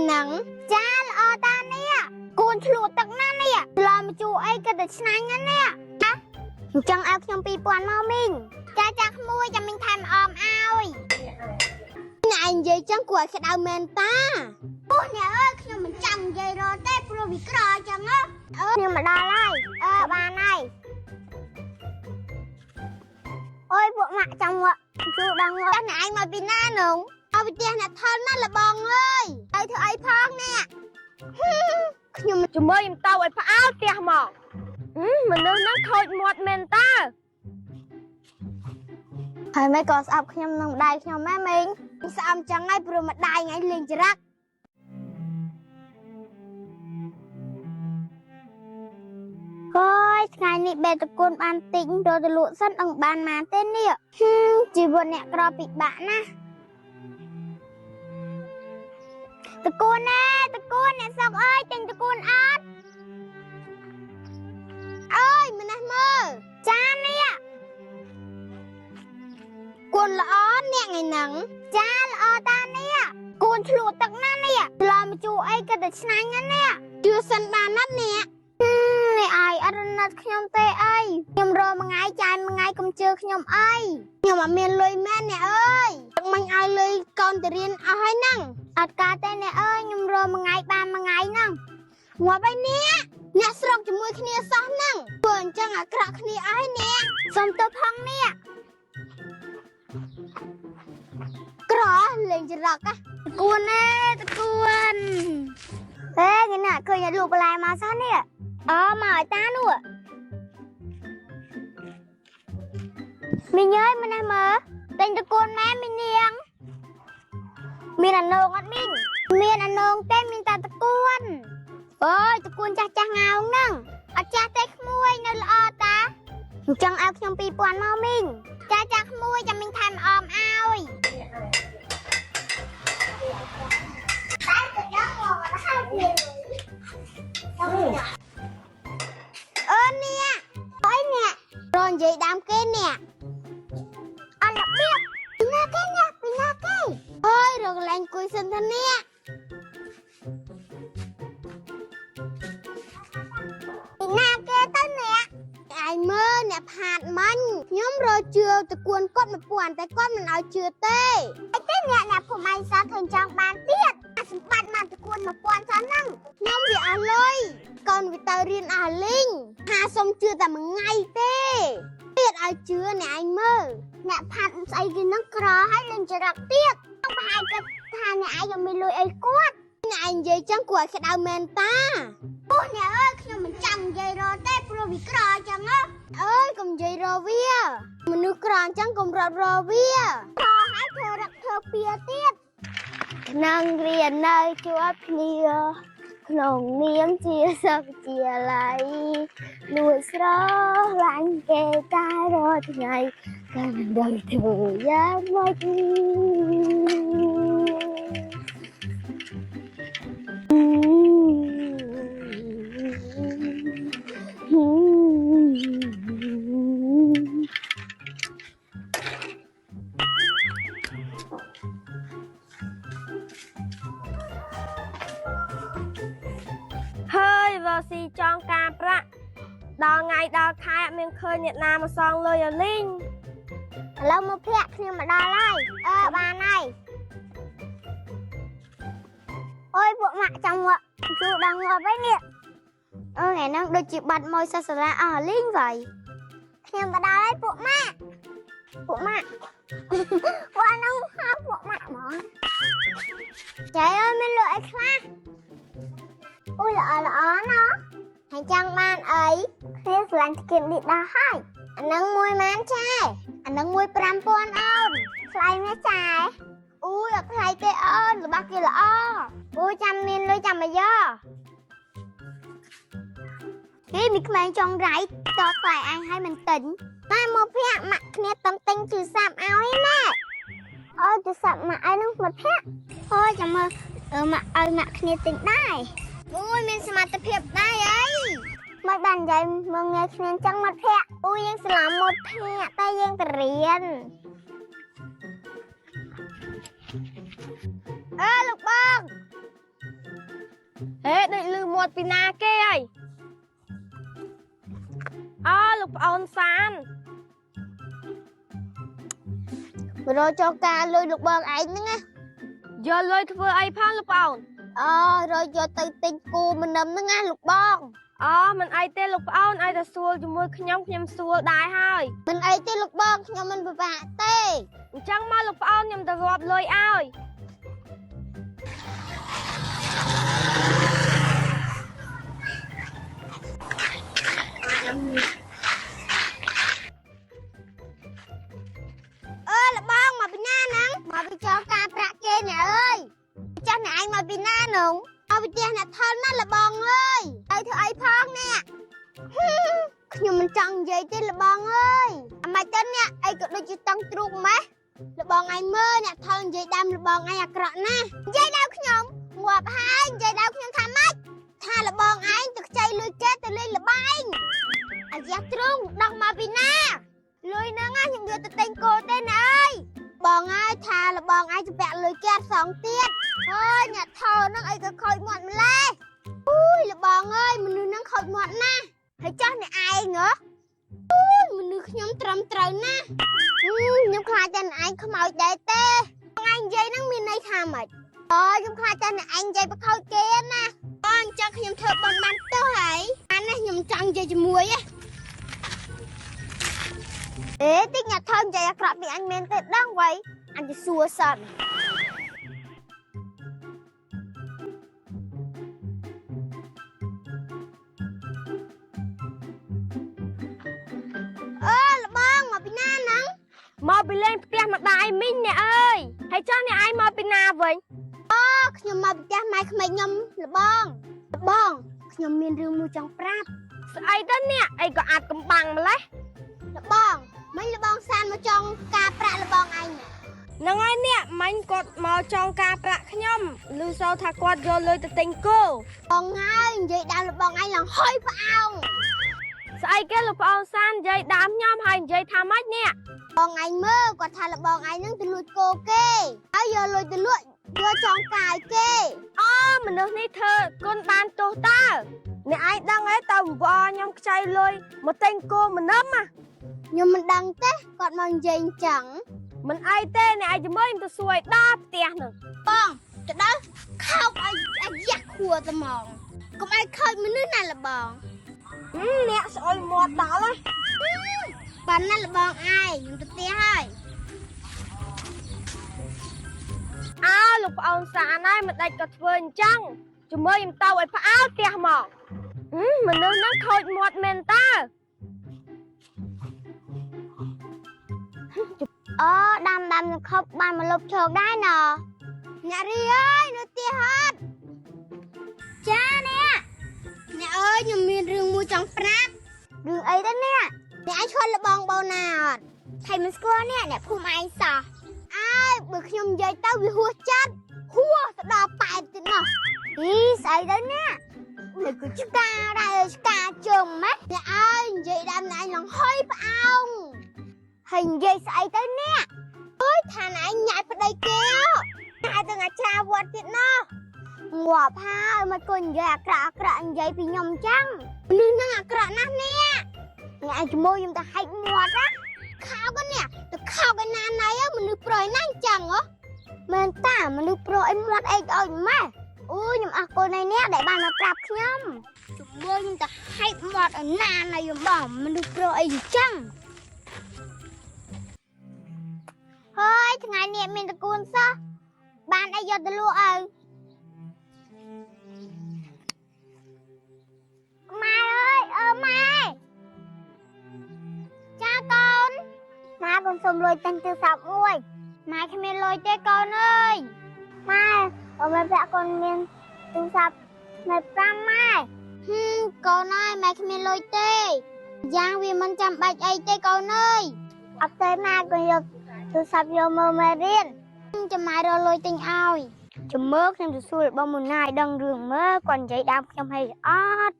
ហ្នឹងចាល្អតានេះគួនឆ្លួទឹកណាស់នេះឡមជូរអីក៏តែឆ្ងាញ់ណាស់នេះណាអញ្ចឹងឲ្យខ្ញុំ2000មកមីងចាចាក្មួយចាំមីងថែមអមឲ្យអ្នកឯងនិយាយចឹងគួរឲ្យក្តៅមែនតាអូអ្នកអើយខ្ញុំមិនចង់និយាយរត់ទេព្រោះវាក្រអញ្ចឹងណាអឺខ្ញុំមកដល់ហើយអឺបានហើយអូយពួកម៉ាក់ចង់មកជួដល់ងអ្នកឯងមកពីណានង ឲ្យផ្ទះអ្នកថនណាលបងអើយឲ្យធ្វើអីផងអ្នកខ្ញុំ ជំរឿខ្ញុំទៅឲ្យផ្អើលផ្ទះមកហឹមមនុស្សហ្នឹងខូចមាត់មែនតើ ហើយមិនក៏ស្អប់ខ្ញុំនឹងម្ដាយខ្ញុំម៉ែមីងស្អប់ចឹងហើយព្រោះម្ដាយថ្ងៃលេងចរិតហើយថ្ងៃនេះបេតកូនបានតិចរត់ទៅលក់សិនអឹងបានមកទេនេះហឹមជីវិតអ្នកក្រពិបាកណាស់តកូនណាតកូនអ្នកសុកអើយទិញតកូនអត់អើយម្នេះមើលចានេះ គួនល្អអ្នកថ្ងៃហ្នឹងចាល្អតានេះគួនឆ្លួទឹកណាស់នេះឡមជូរអីក៏តែឆ្ងាញ់ណាស់នេះជឿសិនបានណាស់នេះហឹមនេះឲ្យអត់រណិតខ្ញុំទេអីខ្ញុំរកមួយថ្ងៃចាយមួយថ្ងៃកុំជឿខ្ញុំអីខ្ញុំអត់មានលុយមែនអ្នកអើយទឹកមិញឲ្យលុយកូនទៅរៀនអស់ហើយហ្នឹងអត់ការទេអ្នកអើយខ្ញុំរកមួយថ្ងៃបានមួយថ្ងៃហ្នឹងងាប់ហើយអ្នកអ្នកស្រុកជាមួយគ្នាសោះហ្នឹងធ្វើអញ្ចឹងអាក្រក់គ្នាអស់ហើយអ្នកសុំទោសផងអ្នក ក្រលេងចរកតកួនណែតកួនហេគេណាឃើញអ្នកលក់បន្លែមកសោះនេះអមកឲ្យតានោះមីងអើយមកណាមើលទិញតកួនម៉ែមីនាងមានអានងអត់មីងមានអានងទេមានតែតកួនអូយតកួនចាស់ចាស់ងោងហ្នឹងអត់ចាស់ទេក្មួយនៅល្អតាអញ្ចឹងឲ្យខ្ញុំ2000មកមីងចាចាក្មួយចាំមីងថែមអមឲ្យ អឺនេះអើយនេះរនិយាយដើមគេនេះអត់របៀបពីណាគេនេះពីណាគេអើយរកកន្លែងអង្គុយសិនទៅនេះពីណាគេទៅនេះឯងមើលអ្នកផាតមិញខ្ញុំរកជឿតគួនគាត់1000តែគាត់មិនឲ្យជឿទេអីទេអ្នកអ្នកភូមិឯងសោះឃើញចង់បានទៀតអាសម្បត្តិមកតគួន1000សោះហ្នឹងខ្ញុំវាអស់លុយកូនវាទៅរៀនអស់លីង ថាសុំជឿតែមួយថ្ងៃទេទៀតឲ្យជឿអ្នកឯងមើលអ្នកផាត់ស្អីគេនឹងក្រហើយលេងចរិតទៀតខ្ញុំប្រហែលគិតថាអ្នកឯងยังមានលុយអីគាត់អ្នកឯងនិយាយចឹងគួរឲ្យក្តៅមែនតាអូអ្នកអើយខ្ញុំមិនចង់និយាយរត់ទេព្រោះវាក្រអញ្ចឹងណាអើយកុំនិយាយរកវាមនុស្សក្រអញ្ចឹងកុំរត់រកវាក្រហើយធ្វើរឹកធ្វើពៀទៀតក្នុងរៀននៅជាប់គ្នាក្នុងនាមជាសិស្សវិទ្យាល័យ លួចស្រឡាញ់គេតែរាល់ថ្ងៃកាន់ដឹងធ្វើយ៉ាងម៉េច ហើយរស់ស៊ីចង់ការប្រាក់ដល់ថ្ងៃដល់ខែអត់មានឃើញអ្នកណាមកសងលុយឲ្យលីង ឥឡូវមកភ័ក្រខ្ញុំមកដល់ហើយអឺបានហើយអូយពួកម៉ាក់ចង់មកជួដល់ងាប់ហើយនេះអឺថ្ងៃហ្នឹងដូចជាបាត់មួយសិស្សសាលាអស់លីងវ៉ៃខ្ញុំមកដល់ហើយពួកម៉ាក់ពួកម៉ាក់ ពួកហ្នឹងហៅពួកម៉ាក់ហ្មងចៃអើយមានលក់អីខ្លះអូយល្អល្អណោះហើយចង់បានអីគ្នាស្រឡាញ់ស្គៀបនេះដល់ហើយអាហ្នឹងមួយម៉ានចែអាហ្នឹងមួយ5000អូនថ្លៃមែនចែអូយអត់ថ្លៃទេអូនរបស់គេល្អអូយចាំមានលុយចាំមកយកគេមីក្មេងចង់រៃតថ្លៃអញឲ្យមិនទិញតែមកភ័ក្រម៉ាក់គ្នាតំទិញទូរស័ព្ទឲ្យណាអូយទូរស័ព្ទម៉ាក់ឲ្យនឹងមិត្តភ័ក្តិអូយចាំមើលអឺម៉ាក់ឲ្យម៉ាក់គ្នាទិញដែរអូយមានសមត្ថភាពដែរអី មកបាននិយាយមកងាយគ្នាអញ្ចឹងមិត្តភក្តិអូយយើងស្លាប់មិត្តភក្តិតែយើងទៅរៀនអើលោកបង ហេដូចលឺមាត់ពីណាគេហើយអើលោកប្អូនសាន មករកចងការលុយលោកបងឯងហ្នឹងណា យកលុយធ្វើអីផងលោកប្អូន អូរកយកទៅទិញគូមនឹមហ្នឹងណាលោកបង អូមិនអីទេលោកប្អូនឲ្យតែសួរជាមួយខ្ញុំខ្ញុំសួរដែរហើយ មិនអីទេលោកបងខ្ញុំមិនពិបាកទេ អញ្ចឹងមកលោកប្អូនខ្ញុំទៅរាប់លុយឲ្យ អើលោកបងមកពីណាហ្នឹងមកពីចងការប្រាក់គេណែអើយចាស់ណែឯងមកពីណាហ្នឹងមកពីផ្ទះអ្នកថនណាលោកបងអើយទៅធ្វើអីផងនេះខ្ញុំមិនចង់និយាយទេលោកបងអើយអាម៉េចទៅអ្នកអីក៏ដូចជាតង់ទ្រូងម៉េះលោកបងឯងមើលអ្នកថននិយាយដើមលោកបងឯងអាក្រក់ណាស់និយាយដើមខ្ញុំងាប់ហើយនិយាយដើមខ្ញុំថាម៉េចថាលោកបងឯងទៅខ្ចីលុយគេទៅលេងល្បែងអាយ៉ាទ្រូងដោះមកពីណា លុយហ្នឹងណាខ្ញុំយកទៅទិញគោទេណាអើយបងអើយថាលបងឯងជំពាក់លុយគេអត់សងទៀតអើយអ្នកថោហ្នឹងអីក៏ខូចមាត់ម្លេះអូយលបងអើយមនុស្សហ្នឹងខូចមាត់ណាស់ហើយចាស់អ្នកឯងហ៎អូយមនុស្សខ្ញុំត្រឹមត្រូវណាស់អឺខ្ញុំខ្លាចតែអ្នកឯងខ្មោចដែរទេបងឯងនិយាយហ្នឹងមានន័យថាម៉េចអូយខ្ញុំខ្លាចតែអ្នកឯងនិយាយប្រខូចគេណាអូអញ្ចឹងខ្ញុំធ្វើបន់បានទោះហើយអានេះខ្ញុំចង់និយាយជាមួយហ៎ អេតិចអ្នកថើនិយាយអាក្រក់ពីអញមែនទេដឹងវៃអញទៅសួរសិនអើលបងមកពីណាហ្នឹង មកពីលេងផ្ទះម្ដាយមីងអ្នកអើយហើយចុះអ្នកឯងមកពីណាវិញ អូខ្ញុំមកពីផ្ទះម៉ែក្មេកខ្ញុំលបងលបងខ្ញុំមានរឿងមួយចង់ប្រាប់ ស្អីទៅអ្នកអីក៏អាចកំបាំងម្លេះ លបងមិញលបងសានមកចង់ការប្រាក់លបងឯងណា ហ្នឹងហើយអ្នកមិញគាត់មកចង់ការប្រាក់ខ្ញុំឮសូរថាគាត់យកលុយទៅទិញគោ បងហើយនិយាយដើមលបងឯងឡើងហុយផ្អោង ស្អីគេលោកប្អូនសាននិយាយដើមខ្ញុំហើយនិយាយថាម៉េចអ្នក បងឯងមើលគាត់ថាលបងឯងនឹងទៅលួចគោគេហើយយកលុយទៅលក់យកចង់កាយគេ អូមនុស្សនេះធ្វើគុណបានទោសតើអ្នកឯងដឹងទេតើវ៉ខ្ញុំខ្ចីលុយមកទិញគោមនឹមណា ខ្ញុំមិនដឹងទេគាត់មកនិយាយអញ្ចឹង មិនអីទេអ្នកឯងជាមួយខ្ញុំទៅសួរឲ្យដល់ផ្ទះហ្នឹង បងទៅដល់ខោកឲ្យអាយ៉ាក់ខួរតែហ្មងកុំឲ្យខូចមនុស្សណាលបង ហឹមអ្នកស្អុយមាត់ដល់ហ៎ ប៉ណ្ណាលបងឯងខ្ញុំទៅផ្ទះហើយ អើលោកប្អូនសានហើយមិនដាច់ក៏ធ្វើអញ្ចឹងជាមួយខ្ញុំទៅឲ្យផ្អើលផ្ទះមកហឹមមនុស្សហ្នឹងខូចមាត់មែនតើ អូដាំដាំនឹងខប់បានមកលុបឈោកដែរណអ្នករីអើយនៅផ្ទះហត់ចាអ្នកអ្នកអើយខ្ញុំមានរឿងមួយចង់ប្រាប់រឿងអីទៅអ្នកអ្នកឯងឈុនលបងបោណាអត់ថៃមិនស្គាល់អ្នកអ្នកភូមិឯងសោះអើយបើខ្ញុំនិយាយទៅវាហួសចិត្តហួសទៅដល់ប៉ែតទៀតណោះអីស្អីទៅអ្នកនេះគឺឆ្កាដែរឆ្កាជើងម៉េចអ្នកអើយនិយាយដើមអ្នកឯងឡើងហុយផ្អោងហើយនិយាយស្អីទៅអ្នកអើយថាអ្នកឯងញ៉ាច់ប្តីគេហ៎ញ៉ាច់ទាំងអាចារ្យវត្តទៀតណោះងាប់ហើយមកគនិយាយអាក្រក់អាក្រក់និយាយពីខ្ញុំអញ្ចឹងមនុស្សហ្នឹងអាក្រក់ណាស់អ្នកអ្នកឯងជាមួយខ្ញុំទៅហែកមាត់ណាខោកនេះទៅខោកឯណាណៃមនុស្សប្រុសណាអញ្ចឹងហ៎មែនតាមនុស្សប្រុសអីមាត់អីឲ្យម៉េះអូយខ្ញុំអរគុណឯអ្នកដែលបានមកប្រាប់ខ្ញុំជាមួយខ្ញុំទៅហែកមាត់ឯណាណៃបងមនុស្សប្រុសអីអញ្ចឹងហើយថ្ងៃនេះមានតកូនសោះបានអីយកទៅលក់ឲ្យម៉ែអើយអើម៉ែចាកូនម៉ែកូនសុំលុយទិញទូរស័ព្ទមួយម៉ែគ្មានលុយទេកូនអើយម៉ែអូម៉ែប្រាក់កូនមានទូរស័ព្ទនៅ5ម៉ែហឹមកូនអើយម៉ែគ្មានលុយទេយ៉ាងវាមិនចាំបាច់អីទេកូនអើយអត់ទេម៉ែកូនយកទូរស័ព្ទយកមើលមេរៀនចាំម៉ែរកលុយទិញឲ្យចាំមើលខ្ញុំទៅសួររបស់មុនណាឲ្យដឹងរឿងមើលគាត់និយាយដើមខ្ញុំឲ្យអត់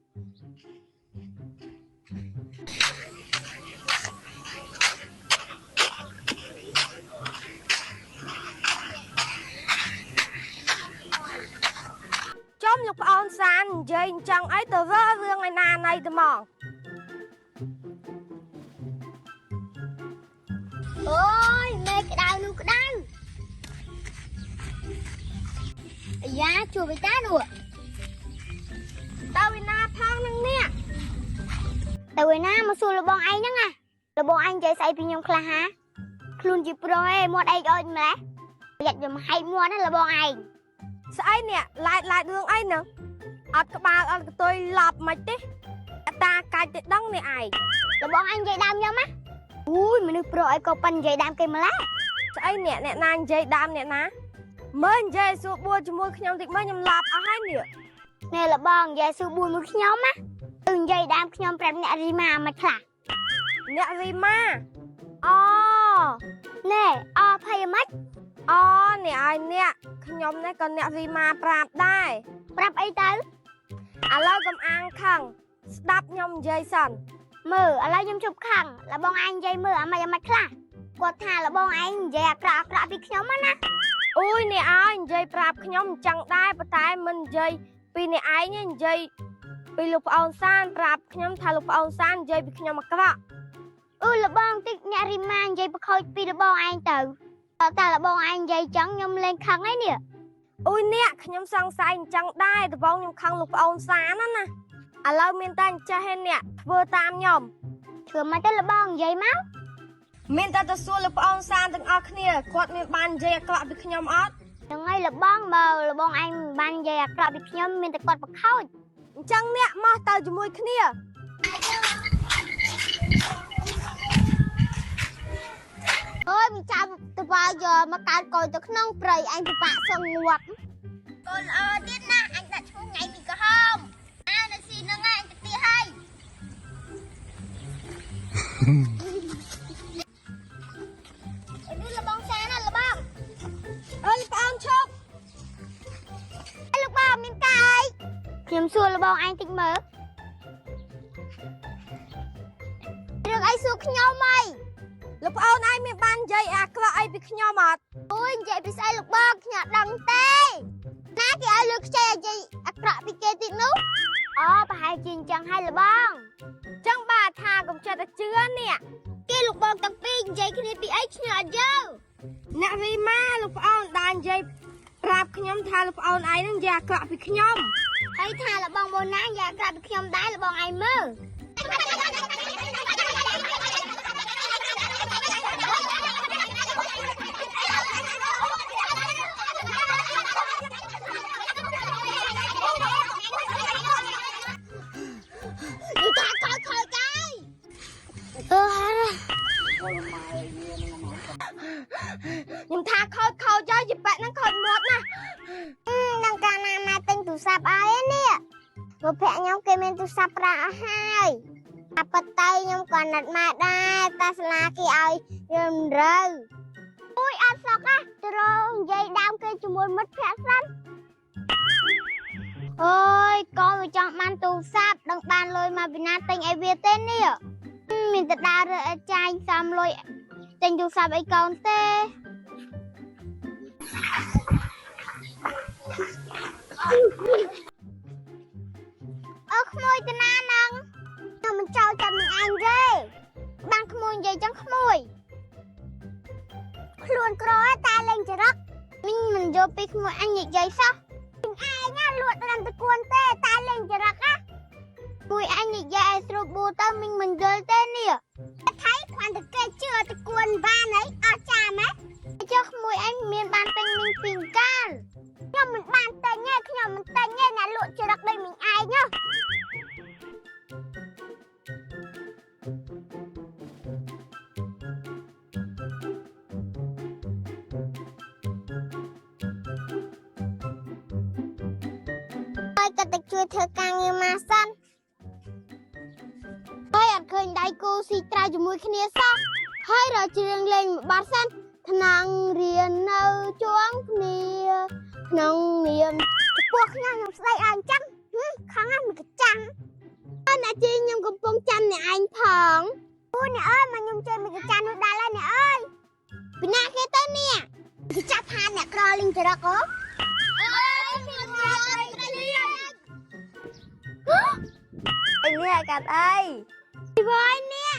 ចំ លោកប្អូនសាននិយាយអញ្ចឹងអីទៅរើរឿងឯណាណៃទៅហ្មង អូយមេក្តៅនោះក្តៅអាយ៉ាជួបឯតានោះ ទៅឯណាផងនឹងនេះ ទៅឯណាមកសួរលបងឯងហ្នឹងណាលបងឯងនិយាយស្អីពីខ្ញុំខ្លះហាខ្លួនជាប្រុសឯងមាត់ឯងអោចម្លេះប្រយ័ត្នខ្ញុំហែកមាត់ណាលបងឯង ស្អីនេះឡែតឡែតរឿងអីហ្នឹងអត់ក្បាលអត់កតុយឡប់មិនទេអតាកាច់ទៅដឹងនេះឯង លបងឯងនិយាយដើមខ្ញុំណាអូយមនុស្សប្រុសអីក៏ប៉ិននិយាយដើមគេម្លេះ ស្អីនេះអ្នកណានិយាយដើមអ្នកណាមើលនិយាយសួរបួលជាមួយខ្ញុំតិចមើលខ្ញុំឡប់អស់ហើយនេះ នេះលបងនិយាយសួរបួនមួយខ្ញុំណាទៅនិយាយដើមខ្ញុំប្រាប់អ្នករីម៉ាមិនខ្លះ អ្នករីម៉ាអូ ណែអភ័យមិន អូនេះឲ្យអ្នកខ្ញុំនេះក៏អ្នករីម៉ាប្រាប់ដែរ ប្រាប់អីទៅ ឥឡូវកំអាងខឹងស្ដាប់ខ្ញុំនិយាយសិន មើលឥឡូវខ្ញុំជប់ខឹងលបងឯងនិយាយមើលអាម៉េចអាម៉េចខ្លះគាត់ថាលបងឯងនិយាយអាក្រក់អាក្រក់ពីខ្ញុំណា អូយនេះឲ្យនិយាយប្រាប់ខ្ញុំអញ្ចឹងដែរប៉ុន្តែមិននិយាយពីអ្នកឯងទេនិយាយពីលោកប្អូនសានប្រាប់ខ្ញុំថាលោកប្អូនសាននិយាយពីខ្ញុំអាក្រក់ អឺលបងតិចអ្នករីម៉ានិយាយប្រខូចពីលបងឯងទៅតើតាលបងឯងនិយាយចឹងខ្ញុំលែងខឹងហើយនេះ អូយអ្នកខ្ញុំសង្ស័យអញ្ចឹងដែរដំបងខ្ញុំខឹងលោកប្អូនសានណាណាឥឡូវមានតែអញ្ចេះឯអ្នកធ្វើតាមខ្ញុំ ធ្វើមកទៅលបងនិយាយមក មានតែទៅសួរលោកប្អូនសានទាំងអស់គ្នាគាត់មានបាននិយាយអាក្រក់ពីខ្ញុំអត់ ហ្នឹងហើយលបងបើលបងឯងមិនបាននិយាយអាក្រក់ពីខ្ញុំមានតែគាត់ប្រខូច អញ្ចឹងអ្នកមកទៅជាមួយគ្នា អើយវាចាប់ទៅវាយយកមកកើតកូនទៅក្នុងព្រៃអញពិបាកសឹងងាប់កូនល្អទៀតណាអញដាក់ឈ្មោះថ្ងៃមីក្រហមអើនៅស៊ីហ្នឹងឯងទៅទីហើយ នេះលបងសាណាលបង អើយប្អូនឈប់ អើលោកបងមានកាយខ្ញុំសួរលបងឯងតិចមើលរឿងអីសួរខ្ញុំហី លោកប្អូនឯងមានបាននិយាយអាក្រក់អីពីខ្ញុំអត់ អូយនិយាយពីស្អីលោកបងខ្ញុំអត់ដឹងទេណាគេឲ្យលើកខ្ចីឲ្យនិយាយអាក្រក់ពីគេទៀតនោះអូប្រហែលជាអញ្ចឹងហើយលបង អញ្ចឹងបាទថាកុំចេះតែជឿអ្នក គេលោកបងទាំងពីរនិយាយគ្នាពីអីខ្ញុំអត់យល់ អ្នករីម៉ាលោកប្អូនបាននិយាយប្រាប់ខ្ញុំថាលោកប្អូនឯងនឹងនិយាយអាក្រក់ពីខ្ញុំ ហើយថាលបងបូណានិយាយអាក្រក់ពីខ្ញុំដែរលបងឯងមើល យូតាខោខោកាយអឺ ខ្ញុំថាខូចខូចហើយយីប៉ែហ្នឹងខូចមាត់ណាស់ នឹងកាលណាម៉ែទិញទូរស័ព្ទឲ្យនេះព្រោះភ័ក្រខ្ញុំគេមានទូរស័ព្ទប្រាក់អស់ហើយអាប៉ិតទៅខ្ញុំក៏ណាត់ម៉ែដែរតាសាលាគេឲ្យយើងមិនរើអូយអត់សក់ណាទៅរកនិយាយដើមគេជាមួយមិត្តភ័ក្តិសិនអូយកូនវាចង់បានទូរស័ព្ទដឹងបានលុយមកពីណាទិញឲ្យវាទេនេះមានតែដើររើឲ្យចាយសំលុយទិញទូរស័ព្ទឲ្យកូនទេ អើក្មួយទៅណាហ្នឹងខ្ញុំមិនចោលចាំនឹងឯងទេបានក្មួយនិយាយចឹងក្មួយខ្លួនក្រតែលេងចរិកមីងមិនយល់ពីក្មួយអញនិយាយសោះនឹងឯងណាលក់ត្រឹមតែគួនទេតែលេងចរិកណាក្មួយអញនិយាយឲ្យស្រួលបួលទៅមីងមិនយល់ទេនេះថៃគ្រាន់តែគេជឿតែគួនបានអីអស់ចាម៉េចចុះក្មួយអញមានបានទិញមីងពីកាលខ្ញុំមិនបានទិញទេខ្ញុំមិនទិញទេអ្នកលក់ចរិកដូចមីងឯងណា ហើយក៏ទៅជួយធ្វើការងារម៉ាសិនហើយអត់ឃើញដៃគូស៊ីត្រាវជាមួយគ្នាសោះហើយរកច្រៀងលេងមួយបទសិនថ្នាំងរៀននៅជួងគ្នាក្នុងនាមចំពោះខ្ញុំខ្ញុំស្ដីឲ្យអញ្ចឹងហឹមខឹងណាស់មួយកញ្ចាំងអើអ្នកជីខ្ញុំកំពុងចាំអ្នកឯងផងអូអ្នកអើយមកខ្ញុំជួយមួយកញ្ចាំងនោះដល់ហើយអ្នកអើយពីណាគេទៅនេះគេចាប់ផានអ្នកក្រលីងចរកអូអើយមានក្រត្រីលៀ កាត់អី វើយនេះ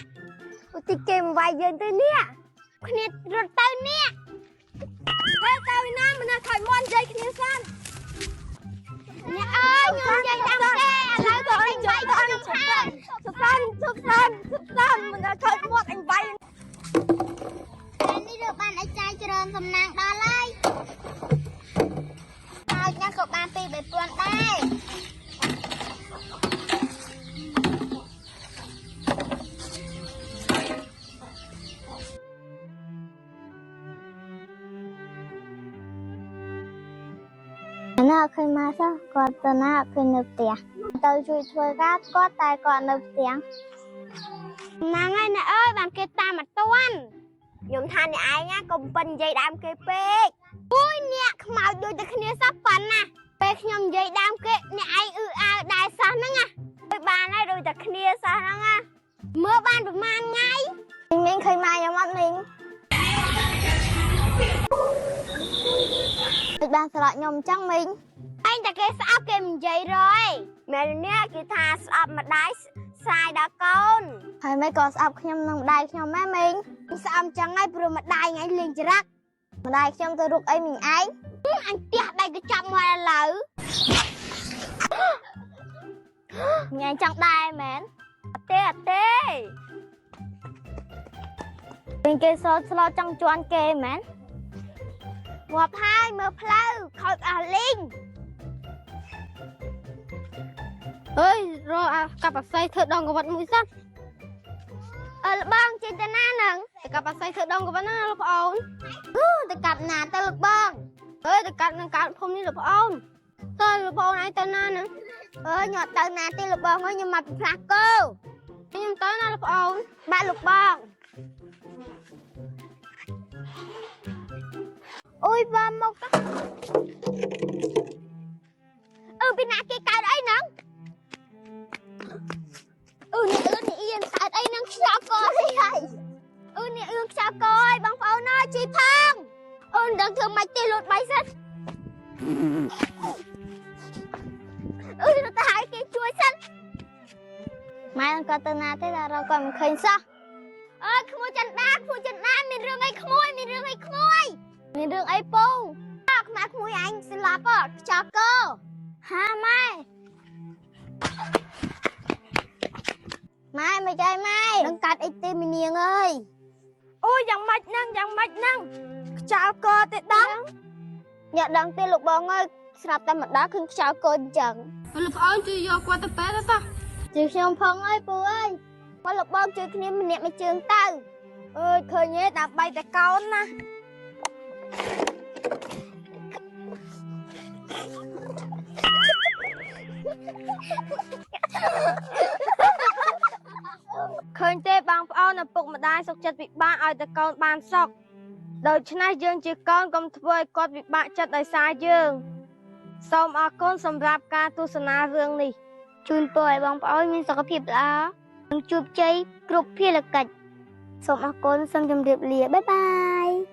ឧទីគេមកវាយយើងទៅនេះ គ្នារត់ទៅនេះ ហេទៅណាមិនណាខ້ອຍមន់និយាយគ្នាសិន អ្នកអើយខ្ញុំនិយាយតាមគេឥឡូវគេអញវាយខ្ញុំហើយ ជប់សិនជប់សិនជប់សិនមិនណាខ້ອຍមាត់អញវាយ តែនេះរើបានអីចាយច្រើនសំណាងដល់ហើយហើយញ៉ាំក៏បានពី3000ដែរណាឃើញមកសោះគាត់ទៅណាឃើញនៅផ្ទះទៅជួយធ្វើការគាត់តែគាត់នៅផ្ទះហ្នឹងហើយអ្នកអើយបានគេតាមមកតាន់ ខ្ញុំថាអ្នកឯងណាកុំប៉ិននិយាយដើមគេពេក អូយអ្នកខ្មោចដូចតែគ្នាសោះប៉ុណ្ណាពេលខ្ញុំនិយាយដើមគេអ្នកឯងអឺអើដែរសោះហ្នឹងណា ដូចបានហើយដូចតែគ្នាសោះហ្នឹងណា មើលបានប្រហែលថ្ងៃមីងឃើញម៉ែខ្ញុំអត់មីងដូចបានស្រកខ្ញុំអញ្ចឹងមីងឯងតែគេស្អប់គេមិននិយាយរយ មែននេះគេថាស្អប់ម្ដាយស្រាយដល់កូន ហើយមិនក៏ស្អប់ខ្ញុំនឹងម្ដាយខ្ញុំដែរមីងស្អប់ចឹងហើយព្រោះម្ដាយថ្ងៃលេងចរិកម្ដាយខ្ញុំទៅរុកអីមីងឯងអញផ្ទះដៃកញ្ចប់មកឥឡូវញ៉ែចង់ដែរមែន អត់ទេអត់ទេ វិញគេសស្លោចង់ជន់គេមែនងាប់ហើយមើលផ្លូវខូចអស់លីង អើយរកអាកាប់អាស័យធ្វើដងកវ៉ាត់មួយសិន អើលបងចេញទៅណានឹង ទៅកាប់អាស័យធ្វើដងកវ៉ាត់ណាលោកប្អូន ទៅកាប់ណាទៅលោកបង អើយទៅកាត់នឹងកើតភូមិនេះលោកប្អូនតើលោកប្អូនឯងទៅណានឹង អើយញ៉ាំទៅណាទេលោកបងអើយខ្ញុំមកពីផ្លាស់គោ ខ្ញុំទៅណាលោកប្អូន បាទលោកបងអូយបងមកទៅអឺពីណាគេកើតអីហ្នឹងអឺនេះអឺនេះអៀនកើតអីហ្នឹងខ្យល់កអីហើយអឺនេះអឺខ្យល់កអីបងប្អូនអើយជីផងអូនមិនដឹងធ្វើម៉េចទេលូតបាយសិនអឺទៅឲ្យគេជួយសិនម៉ែនឹងគាត់ទៅណាទេដល់រកគាត់មិនឃើញសោះអើយក្មួយចិន្តាក្មួយចិន្តាមានរឿងអីក្មួយមានរឿងអីក្មួយមានរឿងអីពូអើខ្មាស់ក្មួយអញស្លាប់អត់ខ្យល់កហាម៉ែម៉ែមិនចៃម៉ែនឹងកាត់អីទេមីនាងអើយ អូយយ៉ាងម៉េចហ្នឹងយ៉ាងម៉េចហ្នឹងខ្ចោលកទេដឹង អ្នកដឹងទេលោកបងអើយស្រាប់តែមកដល់ឃើញខ្យល់កូនអញ្ចឹង លោកប្អូនជួយយកគាត់ទៅពេទ្យទៅតោះ ជួយខ្ញុំផងអើយពូអើយមកលោកបងជួយគ្នាម្នាក់មួយជើងទៅ អើយឃើញទេដើម្បីតែកូនណាឃើញទេបងប្អូនឪពុកម្ដាយសុខចិត្តពិបាកឲ្យតែកូនបានសុខដូច្នេះយើងជាកូនកុំធ្វើឲ្យគាត់ពិបាកចិត្តដោយសារយើងសូមអរគុណសម្រាប់ការទស្សនារឿងនេះ ជូនពរឲ្យបងប្អូនមានសុខភាពល្អនិងជួបជ័យគ្រប់ភារកិច្ចសូមអរគុណសូមជម្រាបលាបាយបាយ